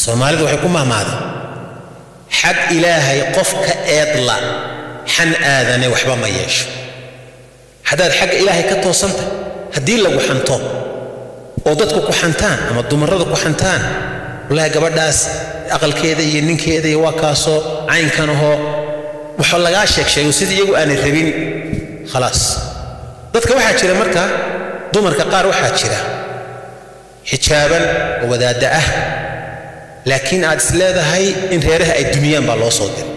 Soomaalidu waxay ku mahmaadeen xag Ilaahay qofka eedla xan aadane waxba ma yeesho. Haddaad xagga Ilaahay ka toosantay, haddii lagu xanto oo dadku ku xantaan ama dumarradu ku xantaan, wallaahi gabadhaas aqalkeeda iyo ninkeeda iyo waa kaasoo caynkan ahoo waxa lagaa sheeg sheego sidii iyagu aanay rabin, khalaas. Dadka waxaa jira marka dumarka qaar waxaa jira xijaaban oo wadaadda ah, laakiin aad is leedahay in reeraha ay dumiyaan baa loo soo diray.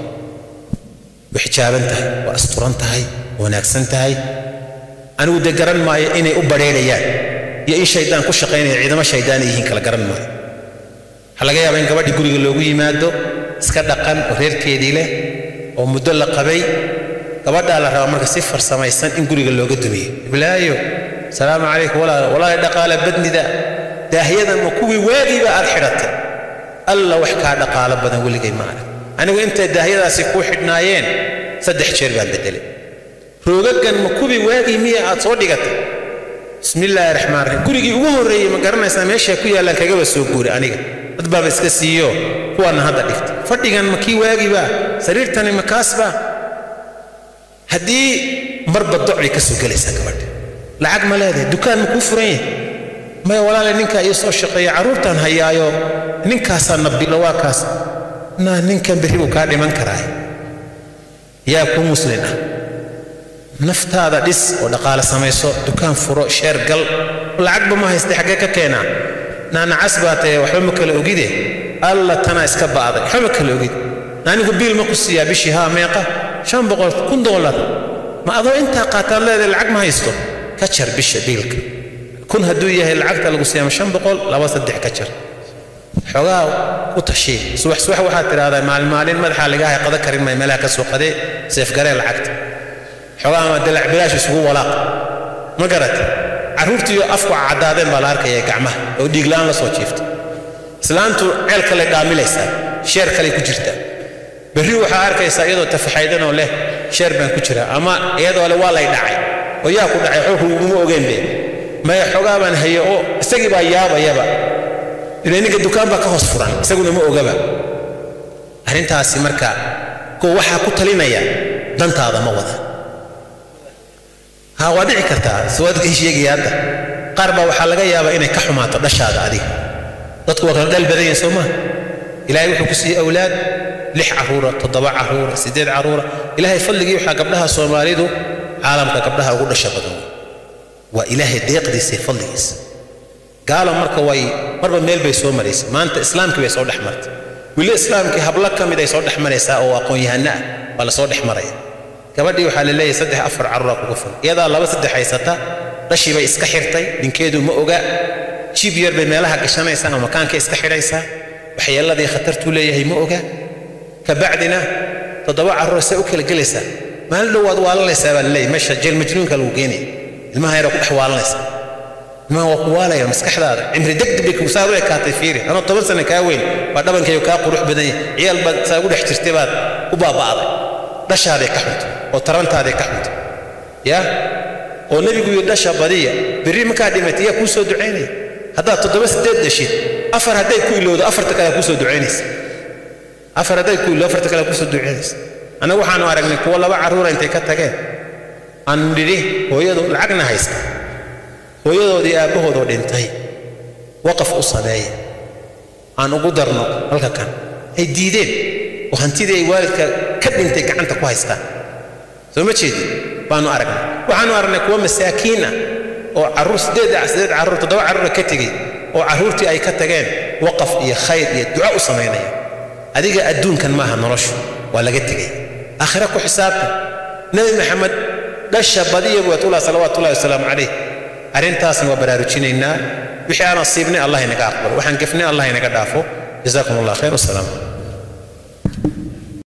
Way xijaaban tahay, waa asturan tahay, waa wanaagsan tahay. Anigu dee garan maayo inay u badheerayaan iyo in shaydaan ku shaqaynaya, ciidamo shaydaan ay yihiin kala garan maayo. Waxaa laga yaabaa in gabadhii guriga loogu yimaado iska dhaqan oo reerkeedii leh oo muddo la qabay, gabadhaa la rabaa marka si farsamaysan in guriga looga dumiyo. Iblaayo, salaamu calaykum walaal, walaahi dhaqaale badnida, daahyadan ma kuwii waagiiba aad xidhatay? Alla wax kaa dhaqaalo badan weligay ma arag. Anigu intay daahyadaasi kuu xidhnaayeen 3 jeer baan beddelay. Roogagan ma kuwii waagii miya aad soo dhigatay? Bismillaahi raxmaan raxiim. Gurigii ugu horreeyey ma garanaysaa meeshay ku yaallaan kagaba soo guuray aniga. Dad baaba iska siiyo kuwaana hadda dhigta. Fadhigan ma kii waagiibaa? Sariirtani ma kaasbaa? Haddii marba doc bay ka soo gelaysaa gabadha. Lacag ma leedahay? Dukaan ma kuu furan yahay? Maya walaale, ninkaa ii soo shaqeeya, carruurtaan hayaayo, ninkaasaa nabilo, waa kaas. Naa ninkan berri buu kaa dhiman karaa. Yaa kuu muslin ah? Naftaada dhis oo dhaqaale samayso, dukaan furo, sheer gal. Lacagba ma haystay, xaggee ka keenaa? Naanacas baa tahe, waxba ma kala ogide. Alla tanaa iska ba'day, waxba ma kala ogid. Anigu biil ma ku siiyaa bishii? Haa, meeqa? 500, $1000. Ma adoo intaa qaataan leedahay lacag ma haysto? Ka jar bisha biilka. 1000 hadduu yahay lacagta lagu siiyaa, 500, 2, 3 ka jar. Xoogaa ku tashii. Subax subax waxaad tidhaahdaa maalin maalin madaxaa laga hay qada karin maayo, meelaha ka soo qadee, seefgaree lacagta. Xoogaa ama dalac bilaash isugu walaaq. Ma garat? Carruurtiiyo afku caddaadeen baa la arkaya gacmaha oo dhiig la'aan la soo jiiftay. Islaantu ceel kale dhaamilaysaa, sheer kale ku jirtaa. Berri waxaa arkaysaa iyadoo tafaxaydan oo leh sheer baan ku jiraa, ama iyadoo leh waa lay dhacay. Oo yaa ku dhacay? Waxba kuguma ogeen be. Maya xoogaa baan haye oo isagii baa yaabayaba. Ilaa ninka dukaan baa ka hoos furan, isaguna ma ogaba. Arrintaasi marka kuwa waxaa ku talinaya dantaada ma wada. Haa, waa dhici kartaa, siwaadka ii sheegaya hadda. Qaar baa waxaa laga yaabaa inay ka xumaato dhashaada adiga. Dadku waa kala dhal badan yahay, soo maa? Ilaahay wuxuu ku siiyey awlaad, 6 carruura, 7 carruura, 8 carruura. Ilaahay fadligii waxaa gabdhaha Soomaalidu caalamka gabdhaha ugu dhasha badan waa Ilaahay deeqdiisa iyo fadligiisa. Gaalo marka way marba meel bay soo maraysay, maanta islaamkii bay soo dhex martay. Weli islaamkii hablo ka mid ay soo dhex maraysaa oo aqoon-yahano ah baa la soo dhex maraya. Gabadhii waxaa la leeyahay 3, 4 carruura kugu furan. Iyadaa 2, 3 haysata, dhashii bay iska xirtay, ninkeedu ma oga. Jiib yar bay meelaha gashanaysaa ama makaankay iska xidhaysaa, waxyeelladii khatartuu leeyahay ma oga. Kabacdina 7 carruur say u kala gelaysaa? Maalin dhow waad waalanaysaa baa la leeyahay, meesha jeel majnuunka lagu geenaya. Ilmaha yaraa ku dhex waalanaysa. Ilmaha waa ku waalaya maskaxdaada. Cimri degdeg bay kugu saad u ekaatay, fiiri. Anoo 10 sano kaa weyn baa dhabankayga kaa qurux badan yahay. Ciyaal baad saa ugu dhex jirtay baad ku baaba'day. Dhashaaday ka xuntay oo tarantaaday ka xuntay. Yaa oo nebigu yidhi dhasha badiya, berri markaa dhimatay yaa kuu soo ducaynaya? Haddaad 7, 8 dhashid, 4 hadday ku ilowdo, 4ta kale kuu soo ducaynaysa. 4 hadday ku ilowdo, 4ta kale kuu soo ducaynaysa. Annagu waxaanu aragnay kuwo 2 carruura intay ka tageen aan nidhi hooyadu lacagna haysta, hooyadoodii aabbahoodoo dhintay waqaf u sameeya, aan ugu darno halka kan, ay diideen oo hantidii ay waalidka ka dhintay gacanta ku haystaan. Soo ma jeedin? Baanu aragnay. Waxaanu aragnay kuwo masaakiin ah oo carruur 8, 8 carruur, 7 carruura ka tegey oo carruurtii ay ka tageen waqaf iyo khayr iyo duco u samaynaya. Adiga adduunkan maaha noloshu, waa laga tegey. Aakhira ku xisaabtan. Nebi Maxamed dhasha badiya buu atullah salawaatullahi wasalaamu calayh. Arrintaasna waa baraarujinaynaa. Wixii aan asiibnay Allah inaga aqbalo, waxaan gefnay Allah inaga dhaafo. Jazaakum allah khayr, wasalaamu calaykum.